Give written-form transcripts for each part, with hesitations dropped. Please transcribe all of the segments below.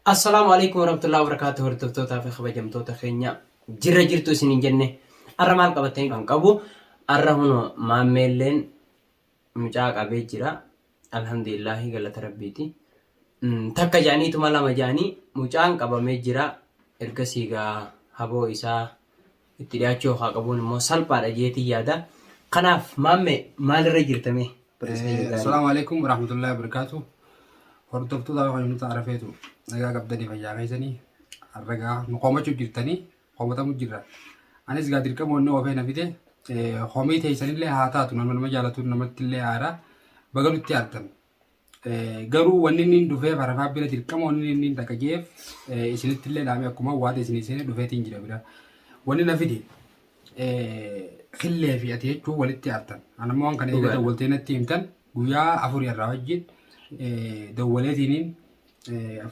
Assalaamu alaikum warahmatullahi wabarakatuh, hordoftootaa fi kabajamtoota keenya, jirra jirtu isiniin jenne. Arra maal qabatanii kan qabu? Arra huno maammeelleen mucaa qabee jira. Alhamdulillahi, galata rabbiiti. Takka jedhaniituma lama jedhanii mucaan qabamee jira. Ergasii gaa haboo isaa itti dhiyaachuu yookaan qabuun immoo salphaadha jeetii yaada. Kanaaf maammee, maalirra jirtame? Assalaamu alaikum warahmatullahi wabarakatuh. Hordoftoota kabajamtoota Arafeetu, nagaa qabdanii, fayyaa keessanii? Har'a nu komachuu jirtanii, komatamu jirra. Anis gaa dirqama wanni oofee na fide komii teessanillee haa taatu, nama nama jaalatu namatti illee aara, baga nutti aartan. Garuu wanni inni dhufeef Arafaa bira dirqama wanni inni dhaqa jeef isinitti illee dhaamee akkuma waata isinii seene dhufeetiin jira bira. Wanni na fide killee fi ati jechuun walitti aartan. Anammoo waan kana eega dawwaltee natti himtan guyyaa 4 irraa wajjin dawwaleetiiniin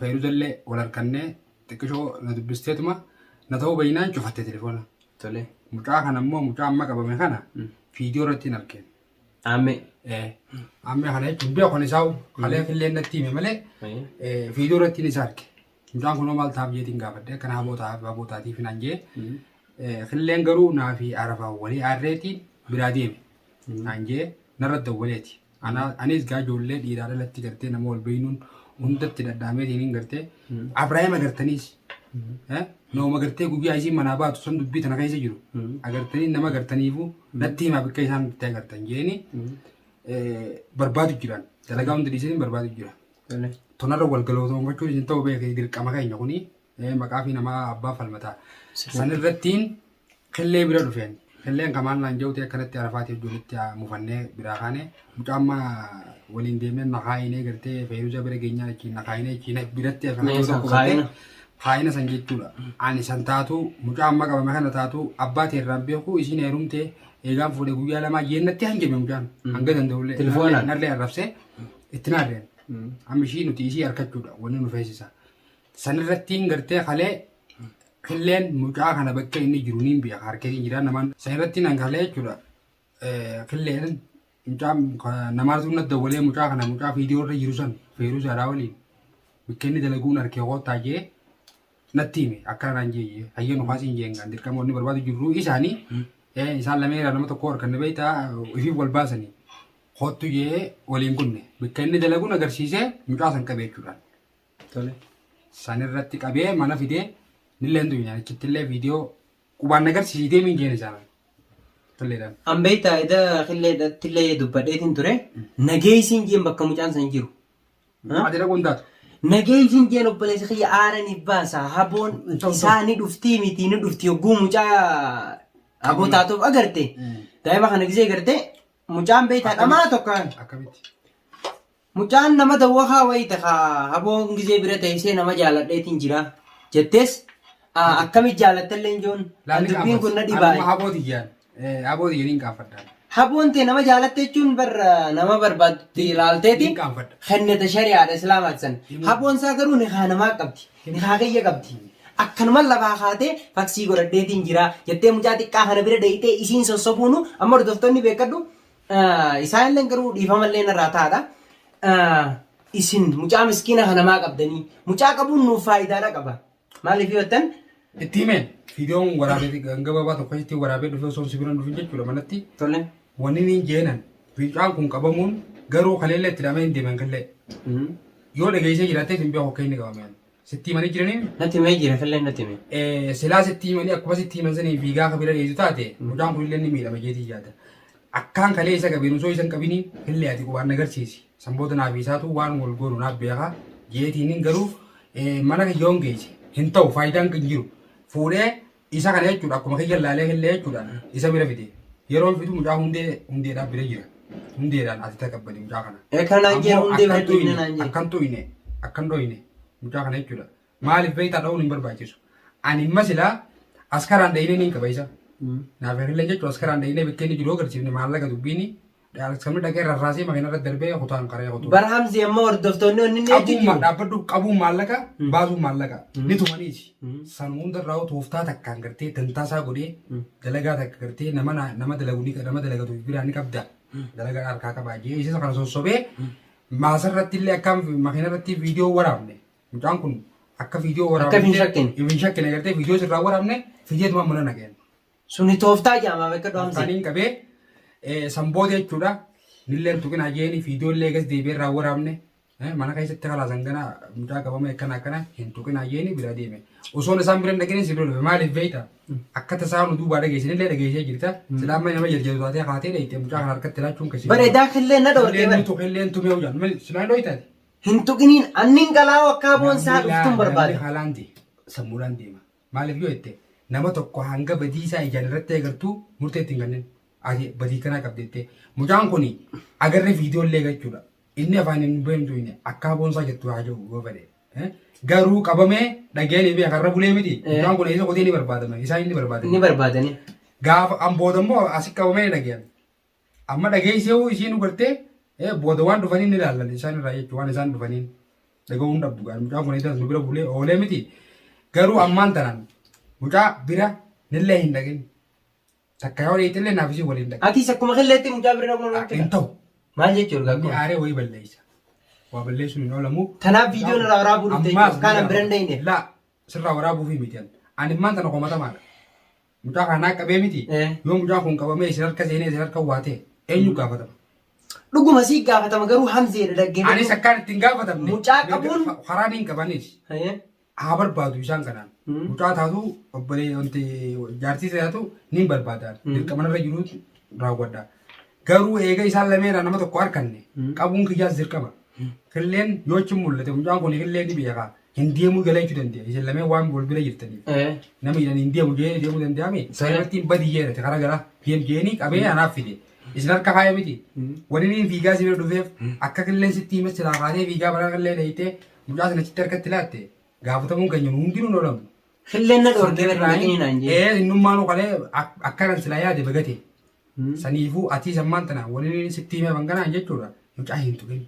feeruzallee wal harkannee xiqqishoo na dubbisteetuma na ta'uu baay'inaan cufatte telefoona. Tole. Mucaa kana immoo, mucaa amma qabame kana viidiyoo irratti hin argine. Aammee. Amma kana jechuun beeku kan isaa kalee killee natti hime malee viidiyoo irratti isa arge. Mucaan kunoo maal taaf jeetiin gaafadhe, akkana haboo taaf haboo taatiif naan jee. Killeen garuu naa fi Arafaa walii aarreetiin biraa deeme naan jee narra dawwaleeti. Anis gaa ijoollee dhiiraa dhalatti gartee nama wal beeynuun hundatti dhadhaameetiin hin gartee Abrahaam agartaniis nama gartee guyyaa isiin manaa baatu san dubbii tana keessa jiru agartanii, nama agartaniifu natti himaa, bakka isaan itti agartan jeeni barbaadu jiran, dalagaa hunda dhiisanii barbaadu jira. Tole. Tonarra wal galootoonfachuun isin ta'uu beekee, dirqama keenya kuni maqaa fi nama abbaa falmataa. San irrattiin killee bira dhufeen. Killeen kamaan naan jawte akkanatti Arafaati wajjin mufannee biraa kaane, mucaa amma waliin deemnee nakaayinee gartee Feeruza bira geenyaan achiin nakaayinee achiin biratti hafe. Mee san tokko gartee kaayina. Kaayina san jechuudha. Ani san taatu, mucaa amma qabame kana taatu, abbaa teerraan beeku, isiin heerumte eegaan fuudhe guyyaa 2 jeennatti hanjame mucaan hanga danda'ullee. Telefoonaan? Narlee arrabsee itti naarreen. Amma ishii nuti ishii harkachuudha wanni nu feesisa. Sanirrattiin gartee kalee killeen mucaa kana bakka inni jiru niin beeka, harkeetiin jira namaan. Sanirrattiin an kalee jechuudha. Killeen mucaa namaatu na dawwalee, mucaa kana, mucaa viidiyoo irra jiru san feeruu saaraa waliin bakka inni dalaguun harkee koottaa jee natti hime, akkana naan jee. Hayyee, nu kaasiin jeen gaan dirqama wanni barbaadu jirru isaanii isaan lameera nama tokko harkanne beektaa ifiif wal baasanii kottu jee waliin kunne, bakka inni dalaguun agarsiisee mucaa san qabee jechuudhaan. Tole. San irratti qabee mana fidee nillee hin du'in, achitti illee viidiyoo qubaan agarsiisii deemiin jeen isaan. Tolleedhaan. An beektaa, eda killeedhatti illee dubbadheetiin ture. Nageessiin jeen bakka mucaan san jiru. Ati dhaquun taatu. Nageessiin jeen, obboleessa kiyya aaraniif baasa. Haboon isaa ni dhuftii miti, ni dhufti yogguu mucaa haboo taatuuf agarte. Daa'ima kana gisee garte mucaan beektaa dhamaa tokko. Akkamitti? Mucaan nama dawwakaa wayita kaa haboon gizee bira teessee nama jaaladheetiin jira jettees akkamit jaalattallee hin joon. Laalli dubbiin kun na Amma dhibaa. Haboo tiyyaan. Haboo tiyyaan hin qaanfadha. Haboon tee nama jaalatte jechuun bar nama barbaaddutti ilaalteeti Hin qaanfadha. kennete shari'aadha islaamaati san. Haboon isaa garuu nikaa namaa qabdi. Nikaa kiyya qabdi. Akkanuma lafaa kaatee faksii godhadheetiin jira jettee mucaa xiqqaa kana bira dheeyitee isiin sossobuunu amma hordoftoonni beekadhu. Isaan garuu dhiifamallee narraa taadha. Isin mucaa miskiina kana maa qabdanii? Mucaa qabuun nuuf faayidaadha qaba. Maaliif yoo jettan? Itti himeen viidiyoon waraabee gabaabaa tokko itti waraabee dhufee osoo si bira hin dhufin jechuudha manatti. Tole. Wanni niin jeenan mucaan kun qabamuun garuu kaleellee itti dhamee hin deeman killee. Yoo dhageessee jiraattee hin beeku akka inni qabameen. Sitti himanii jiranii? Natti himee jira, killee natti hime. Silaa sitti himanii akkuma sitti himan sanii fiigaa akka bira dheessu taate mucaan kun illee ni miidhama jeetii yaada. Akkaan kalee isa qabeen osoo isa hin qabini illee ati qubaan agarsiisi. Sanboota naaf isaatu waan wal goonu naaf beeka jeetiin, garuu mana kiyyoon geesse hin ta'u, faayidaan hin jiru. Fuudhee isa kana jechuudha akkuma kiyya laalee illee jechuudha isa bira fide. Yeroo fidu mucaa hundee hundeedhaan bira jira. Hundeedhaan ati taqabbali mucaa kana. Kanaan jee Ammoo hundee akkan bira dhufne tuyne naan jee. Akkan tuyne, akkan dhoyne mucaa kana jechuudha. Maaliif beektaa, dha'uun hin barbaachisu. Ani imma silaa askaraan dhayinee niin qaba isa. Naaf illee jechuudha askaraan dhayinee bakka inni jiru agarsiifne maallaqa dubbiini. Sabni dhaqee rarraasee makiina irra darbee kutaan qaree kutuu. Bara Hamzi amma hordoftoonni wanni inni jechuu Qabuun jiru. Dhaabbadhu, qabuun maallaqa, baasuun maallaqa ni tumaniiti. San hundarraa tooftaa takkaan gartee dantaasaa godhee dalagaa takka gartee nama nama dalagu ni nama dalagatu biraa ni qabda. Dalagaa harkaa qabaa jee isa kana sossobee maasarratti illee akka makiina irratti viidiyoo waraabne. Mucaan kun Akka viidiyoo waraabne. Akka hin shakkine. Hin shakkine gartee viidiyoo sirraa waraabne fiigeetuma mana naqeen. Suni tooftaa jedhama beekadhu Hamzee. Kaniin qabee sanboota jechuudha. Nilleen tuqinaa jeeni viidiyoo illee gas deebi'ee irraa waraabne. Mana keessatti kalaasan gana mucaa qabame akkana akkana hin tuqinaa jeeni bira deeme. Osoon isaan bira hin dhaqinin si bira dhufe maaliif beekta? Akka tasaa nu duubaa dhageessin illee dhageessee jirta. Silaa amma nama jarjaru taatee kaatee dheeyte mucaa kana harkatti laachuun kasi. Bareedaa killee na dhoortee Killeen bare. nutu killeen tumee hojjan. Maal silaa hin dhoytaati? Hin tuqiniin annin qalaa'u akka aboon isaa dhuftuun barbaada. Namni haalaan sammuudhaan deema. Maaliif yoo jette nama tokko hanga badii isaa ijaan irratti agartuu murtee ittiin kennin. Ati badii kanaa qabdi jettee. Mucaan kun agarree viidiyoo illee jechuudha. Inni afaan hin beektu inni akka aboonsaa jettu haa jiru yoo fedhe. Garuu qabamee dhageen beeka karra bulee miti. Mucaan kun eessa qotee ni barbaadama. Isaan inni barbaadama. Inni barbaadani. Gaafa an booda immoo asi qabamee ni dhageen. Amma dhageessee hoo isiin hubattee booda waan dhufaniin ni ilaallan isaan irraa jechuudha waan isaan dhufaniin dhaga'uu hin dhabdu gaara mucaan kun eessa nu bira bulee oolee miti garuu ammaan tanaan mucaa bira nillee hin dhagin takka yoo dheeyxillee naaf isii waliin dhaqin. Atis akkuma killeetti mucaa bira dhaquun hin Hin ta'u. Maal jechuudha Inni gaggoo? aaree wayii balleessa. Waa balleessuun hin oolamu. Tanaaf viidiyoon irraa waraabuu dhufte Ammaas jechuudha. Kanan bira hin dhayne. Laa sirraa waraabuufi miti ani. Ani ammaan tana komatamaadha. Mucaa kanaa qabee miti. Yoo mucaan kun qabamee isin harka seenee isin harka waa ta'e eenyu gaafatama? Dhuguma sii gaafatama garuu Hamzeedha dhaggeeffadhu. Anis akkaan ittiin gaafatamne. Mucaa qabuun- Karaan hin qabanis haa barbaadu isaan kanaan. Mucaa taatu obbolee wanti jaartii taatu ni barbaada. Dirqama narra jiru raawwadha. Garuu eega isaan lameenaa nama tokko harkanne qabuun kiyyaas dirqama. Killeen yoo achi mul'ate mucaan kun killee ni beeka. Hin deemuu jala jechuu danda'a. Isin lameen waan wal bira jirtaniif. Nama hidhan hin deemu jee deemuu danda'ame. Sana irratti hin badi jeerate karaa gara deem jeeni qabee anaaf fide. Isin harka kaaya miti. Wani inni fiigaa si bira dhufeef akka qilleen sitti hime silaa kaatee fiigaa bara qillee dheeyitee mucaa sana achitti harkatti laatte gaafatamuun keenya nu hundinuu hin oolamu. Killeen na dhoorgee bira dhaqini naan jee. Ee innummaanuu kalee akkanan silaa yaade bagate. Saniifuu atii sammaan tana wani inni sitti hime banganaan jechuudha mucaa hin tuqin.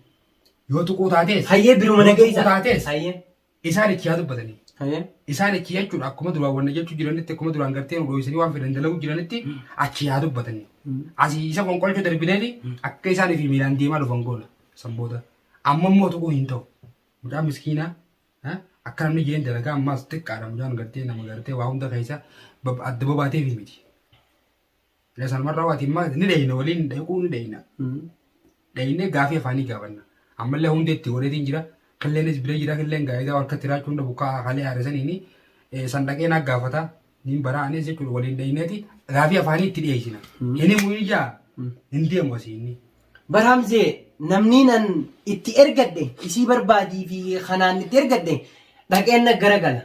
Yoo tuquu taatees. Hayyee biruma na Yoo tuquu geessa. taatees. Hayyee. Isaan itti yaa dubbatanii. Hayyee. Isaan itti jechuudha akkuma duraan wanna jechuu jiranitti akkuma duraan gartee nu dho'isanii waan fedhan dalaguu jiranitti achi yaa dubbatanii. Asii isa fonqolchuu darbineeti akka isaan fi miilaan deemaa dhufan goona san booda. Amma immoo tuquu hin ta'u. Mucaan miskiinaa akka namni jeen dalagaa ammaas xiqqaadha mucaan gartee nama gartee waa hunda keessa adda babaateef miti. Sanumarraa waati immoo ni dhayina waliin dhaquu ni dhayina. Dhaynee gaafii afaanii gaafanna. Ammallee hundee itti godheetiin jira. Qilleenis bira jira. Qilleen gaayidaa harkatti raachuu hunda bukkaa kalee aare saniini san dhaqee naa gaafata. Niin baraa anis jechuudha waliin dhayneeti gaafii afaanii itti dhiyeessina. Hin himu ni jaa hin deemu asii inni. Bar Hamzee namni nan itti ergadhe isii barbaadii fi kanaan itti ergadhe dhaqeen na garagala.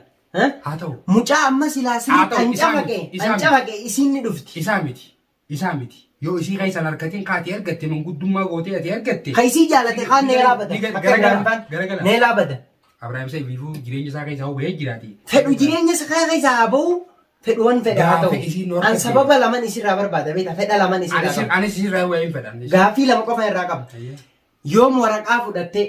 Haa ta'u. Mucaa amma silaa Haa sirriitti ta'u, an isaa cafaqe miti, isaa an miti. cafaqe isiin ni dhufti. Isaa miti. Isaa miti. Yoo isii keessa hin harkatin ka ati argatte manguddummaa gootee ati argatte. Ka isii jaalate kaan neelaa bada. Ni Akka garagala. Ibraahim faan Garagala. neelaa bada. Abrahaam isa ifiifuu jireenya isaa keessaa hubee jiraati. Fedhu jireenya isaa keessaa haa ba'u fedhu wan fedhe haa Gaafa ta'u. isiin nu An harka sababa laman isirraa barbaada beekta fedha laman isirraa Anis qaba. anis isirraa waa hin fedhan. Gaaffii lama qofa irraa qaba. Ayyee. Yoom waraqaa fudhattee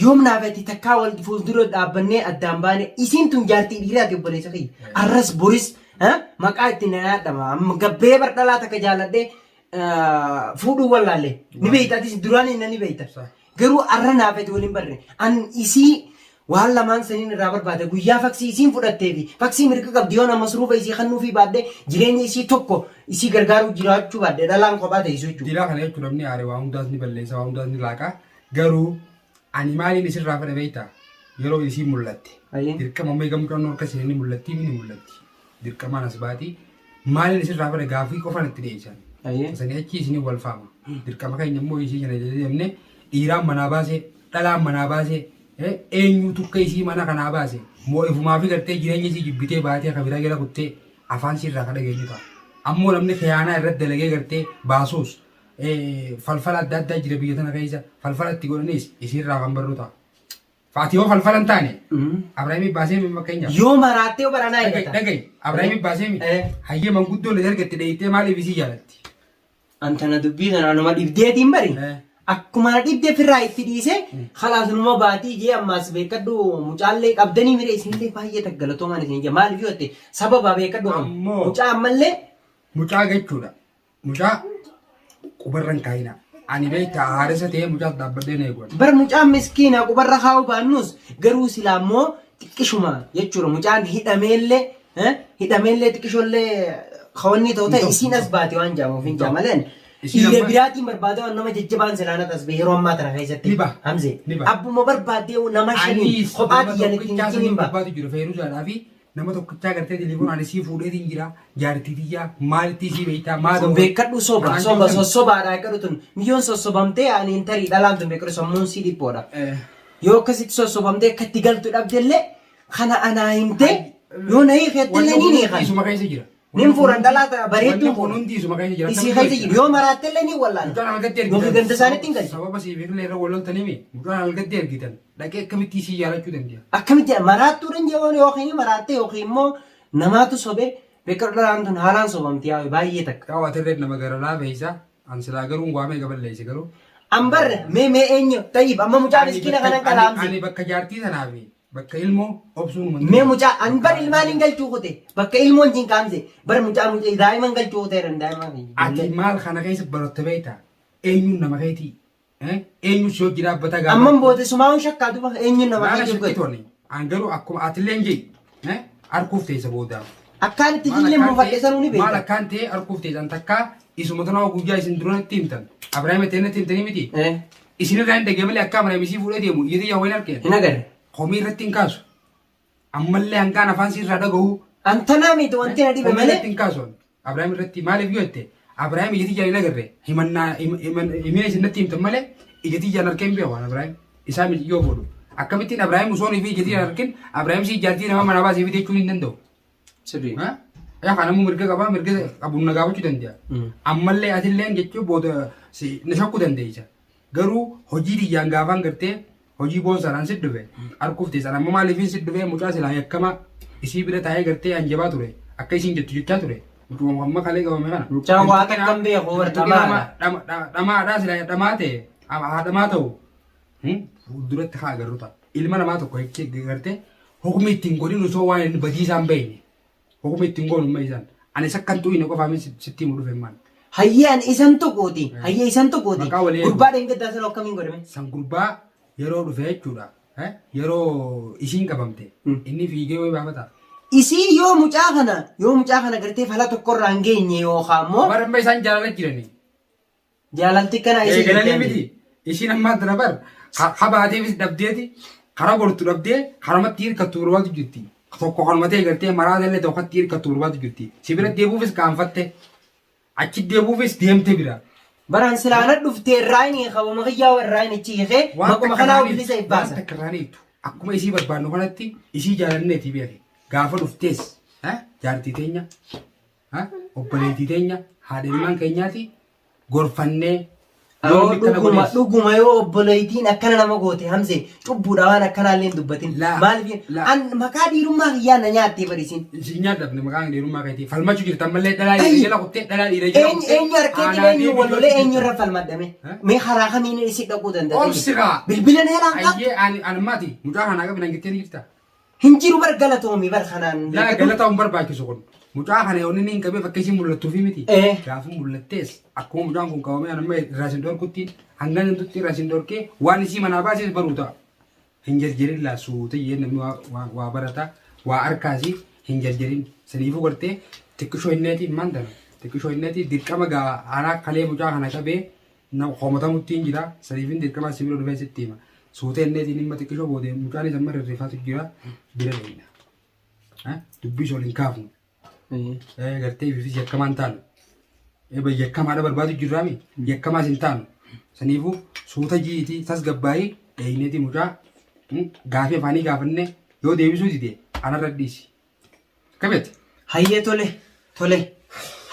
Yoom naaf ati takkaa wal fuuldura dhaabbannee addaan baane isiin tun jaartii dhiiraati obboleessa kiyya. Arras boris maqaa itti na yaadhama. Amma gabbee bar dhalaa takka jaalladhee fuudhuu wallaalle. Ni beekta atis duraan inni ni beekta. Garuu arra naaf ati waliin barre. An isii waan lamaan saniin irraa barbaada. Guyyaa faksii isiin fudhattee fi faksii mirga qabdi yoon amma suruufa isii kannuufii baadhee jireenya isii tokko isii gargaaruu jiraachuu baadhee dhalaan kophaa teessu jechuudha. Dilaa kana jechuun namni aare waa hundaas ni balleessa waa hundaas ni laaqa. Garuu ani maaliin isirraa fedha beektaa? Yeroo isiin mul'atte. Hayyee. Dirqama amma egaa mucaan harka ishee ni mul'atti ni mul'atti. Dirqamaan as baati. Maaliin isirraa fedha gaaffii qofaan itti dhiyeessan. Hayyee. Sanii achi isiniin wal faama. Dirqama keenya immoo isii kana jedhee deemne dhiiraan manaa baasee dhalaan manaa baasee eenyuutu akka isii mana kanaa baase moo ifumaa fi gartee jireenya isii jibbitee baatee kan biraa jala kuttee afaan sirraa kan dhageenyu ta'a. Ammoo namni khiyaanaa irratti dalagee gartee baasuus falfala adda addaa jira biyya tana keessa falfala itti godhanis isiirraa kan barru ta'a. Faati yoo falfala hin taane Abrahaamii baasee mi fakkeenyaaf. Yoo maraattee yoo baranaa Dhaga'i eeggata. dhaga'i Abrahaamii baasee mi hayyee manguddoon na ergatte dheeyitee maaliif isii jaalatti? Antana dubbii tana anuma dhibdeetiin bari. Akkuma na dhibdee firraa itti dhiisee kalaas numa baatii jee ammaas beekadhu mucaallee qabdanii mire isinillee baay'ee taggalatoomaan isin jee maaliif yoo jette sababa beekadhu kan Ammoo- mucaa ammallee Mucaa jechuudha. Mucaa qubarra hin kaa'inaa. Ani beektaa haaressa ta'ee mucaas dhaabbadhee na eeguun. Bar mucaan miskiina qubarra kaa'uu baannus garuu silaa immoo Xiqqishuma jechuudha mucaan hidhameellee hidhameellee xiqqishollee kawanni ta'u ta'e isiin as baate waan jedhamuuf hin jedha malee Isiin dhiira amma- biraatiin barbaade waan nama jajjabaan silaan as bahe yeroo ammaa tana keessatti. Ni baha. Hamzee Ni baha. abbuma barbaadee nama shaniin Anis kophaa nama xiyyan ittiin tokkichaa ittiin hin saniin baha. barbaadu jiru Feeruzaadhaa fi nama tokkichaa gartee telefoonaan isii fuudheetiin jira jaartii tiyyaa maalitti isii beektaa maa Kun beekadhu soba Kanaan soba jiru sossobaadha akka tun miyyoon sossobamtee ani hin tarii dhalaan tun beekadhu sammuun sii dhiphoodha. Eh. Yoo akkasitti sossobamtee akka itti galtu dhabdellee kana anaa himtee yoo na hiikeettillee Wanni ni kun hiikan. isuma keessa jira. Nin fuudhan dhalaa ta'a bareedduu Wanni kun hundi isuma keessa jira. Isii keessa jiru yoo maraattellee ni wallaana. Mucaan algatti ergitan. Yookiin ganda isaaniitti hin galchu. Sababa siif illee irra wal loltanii mi? Mucaan algatti ergitan. Dhaqee akkamitti isii jaalachuu danda'a? Akkamitti maraattuu danda'u yookiin maraattee yookiin immoo namaatu sobee beekadhu dhalaan tun haalaan sobamti yaa baay'ee takka. Yaa watirreen nama gara laafeessa. An silaa garuu waa meeqa balleesse garuu. An barre mee mee eenyu tayyib amma mucaa miskiina kanan qalaamse. Ani bakka jaartii sanaa fi bakka ilmoo obsuun uuman. Mee mucaa an bar ilmaan hin galchuu kute bakka ilmoon jin kaamse bar mucaa mucaa daa'iman galchuu kute jedhan daa'iman. Ati maal kana keessa baratte beektaa? Eenyuun nama keetii? Eenyu si hojii dhaabbata gaafa? Amman booda sumaa'uun shakkaa duba eenyuun nama Maala keetii shakkii godhe. tooni. An garuu akkuma atillee hin jee arguuf teessa booda. Akkaan itti jillee muufadhe sanuu ni Maal beekta. akkaan ta'e arguuf teessan takka isuma tanaa guyyaa isin duratti himtan. Abiraahim ta'e natti himtanii miti. Isin irraa hin dhagee malee akka Abiraahim isii fuudhee deemu iyyata yaa wayin argeen. Hin agarre. Komii irratti hin kaasu. Ammallee hanqaan afaan sirraa dhagahu. Antanaa miti wanti na dhibe Komii irratti malee. hin kaasu. Abiraahim irratti maaliif yoo jette Abiraahim ijati ijaan hin agarre himannaa himina isin natti himtan malee ijati ijaan harkee hin beeku Abiraahim isaa miti yoo godhu. Akkamittiin Abiraahim osoo fi ijati ijaan harkin Abiraahim si jaartii nama manaa baasee fi jechuun hin danda'u. Sirrii. Yaa kan ammoo mirga qabaa mirga qabuun na gaafachuu danda'a. Ammallee atilleen jechuun booda na shakkuu dandeessa. Garuu hojii tiyyaan gaafaan gartee hojii boonsaadhaan si dhufe arguuf teessan amma maaliifin si dhufe mucaa silaa yakkama isii bira taa'ee gartee anjabaa ture akka isiin jettu jechaa ture mucuma amma kalee qabame kana. Mucaan waa takka hin beeku warra dhamaadha. Dhamaadhaa silaa dhamaa ta'e haa dhamaa ta'u fuulduratti haa agarru ta'a. Ilma namaa tokko gartee hukmi ittiin godhin osoo waan inni badii isaan beekne hukmi ittiin goonu amma isaan ani isa kan xu'ine qofaaf sitti himu dhufe maal. Hayyee ani isan tuquuti. Hayyee isan tuquuti. Maqaa walii eegu. Gurbaa dheengaddaa sana akkamiin godhame? San gurbaa yeroo dhufe jechuudha. Yeroo isiin qabamte inni fiigee wayi baafata. Isii yoo mucaa kana yoo mucaa kana gartee fala tokkorraa hin geenye yookaan immoo Bara amma isaan jaalala jiranii. Jaalalti kana isii Eegalanii gartee miti. Ishiin ammaa tana bar habaateefis dhabdeeti karaa gortu dhabdee karamatti hirkattu barbaadu jirti. Tokko kanuma ta'e gartee maraa illee tokkotti hirkattu barbaadu jirti. Si bira deebuufis kaanfatte. Achi deebuufis deemte bira. Baraan silaa na dhuftee irraa inni qabama kiyyaa irraa inni achi hiikee maquma kanaa bilisa Waan ibbaasa. takka irraa ni ittu. Akkuma isii barbaannu kanatti isii jaalanneeti beeki. Gaafa dhuftees jaartii teenya obboleettii teenya haadha ilmaan keenyaati gorfannee Yoo yoo inni akkana dhuguma godhees dhuguma yoo obboleettiin akkana nama goote Hamzee cubbuudha waan akkanaallee hin dubbatin. Laa, Maaliif laa. an maqaa dhiirummaa kiyyaa na nyaattee barisin. Isin nyaadhabne maqaan dhiirummaa keetii falmachuu jirtan malee dhalaa dhiira Ayyi. jala kuttee dhalaa dhiira jala Eenyu kuttee eenyu harkeetiin aanaa eenyu deebii wal lolee jirtu. eenyu irra falmadhame. Eh? Mee karaa kamiin isi dhaquu danda'a? Obsi kaa. Bilbila na helaan qabdu. Ayyee ani ani maati mucaa kanaa qabi nan jettee ni jirta. Hin jiru bar galatoomi bar kanaan. Laa galata hin barbaachisu kun. Mucaa kana yoo inni hin qabee fakka isiin mul'attuufi miti. Eh. Gaafa mul'attees akkuma mucaan kun qabamee anamma irraa isin dhorkutti hanga namtutti irraa isin dhorkee waan isii manaa baases baruu ta'a. Hin jarjarin laa suuta jee namni waa barata waa harkaasi hin jarjarin. Saniifuu gartee xiqqishoo hinneeti maan tana xiqqishoo hinneeti dirqama gaa anaa kalee mucaa kana qabee na komatamutti hin jira saniifin dirqama si bira dhufee sitti hima. Suuta hinneetiin dhimma xiqqishoo boodee mucaan isa amma rirrifaatu jira bira deemna. Dubbii ol hin kaafnu. Gartee ififis yakkamaa hin taanu. Yakkamaadha barbaadu jirraami yakkamaas hin taanu. Saniifuu suuta ji'iitii tasgabbaa'ii dheeyneeti mucaa gaafii afaanii gaafannee yoo deebisuu dide anarra dhiisi. Akkamitti? Hayyee tole tole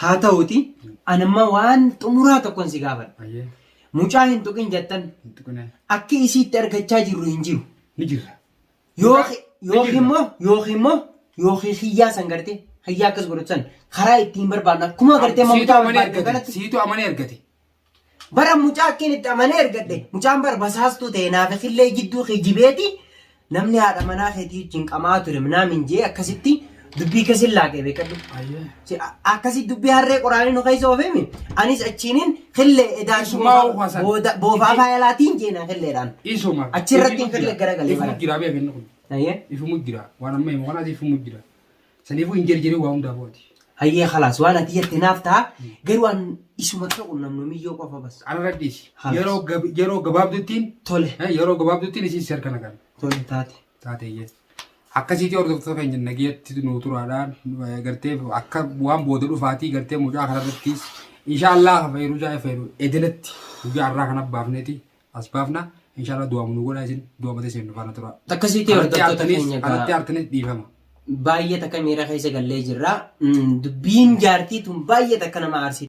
haa ta'uti anamma waan xumuraa tokkon si gaafadha. Hayyee Mucaa hin tuqin jettan hin tuqinee akki isiitti argachaa jirru hin jiru. ni jirra. Yookiin Ni jirra. immoo yookiin immoo yookiin hiyyaa san gartee hiyyaa akkas godhatu san karaa ittiin barbaadnu akkuma gartee amma Siitu mucaa amanee barbaadnu argate. kanatti Siitu amanee argate. bara mucaa akkiin itti amanee argadhe mucaan bara basaastuu ta'e naaf killee jidduu kijibeeti namni haadha manaa keetii wajjin qamaa ture minaamin jee akkasitti dubbii kasin laaqee beekadhu. Hayyee. Akkasi dubbii harree qoraanii nu keessa oofeemi anis achiinin killee edaan Isumaa hawaasan. boofaa faayalaatiin jeenaa killeedhaan. Isuma. Achirratti hin fedhe garagalee Ifuma bara. jira beekan kun. Hayyee. Ifumu jira. Waan amma himu kanaas ifumu jira. Saniifuu hin jerjerin waa hundaafuu ati. Hayyee khalaas waan ati jette naaf ta'a garuu an isuma akka qunnamnu miyyoo qofa bas. Anarra dhiisi. Khalaas. Yeroo gab- yeroo gabaabduttiin Tole. eh, yeroo gabaabduttiin isiin si harka naqan. Tole taate. Taateeyyee. Akkasiitii hordoftoota keenya nagayatti nuu turaadhaan eh, gartee akka waan booda dhufaatii gartee mucaa kanarrattis inshaallah fayyadu fayyadu edenatti guyyaa har'aa kana baafneeti as baafna inshaallah du'aamu nu godhaa isin du'a malee isin nu faana turaa. Akkasiitii Kanatti hordoftoota aartanis keenya kanatti gaa aartanis dhiifama. baay'ee takka miira keessa gallee jirra. Dubbiin jaartii tun baay'ee takka nama aarsiti.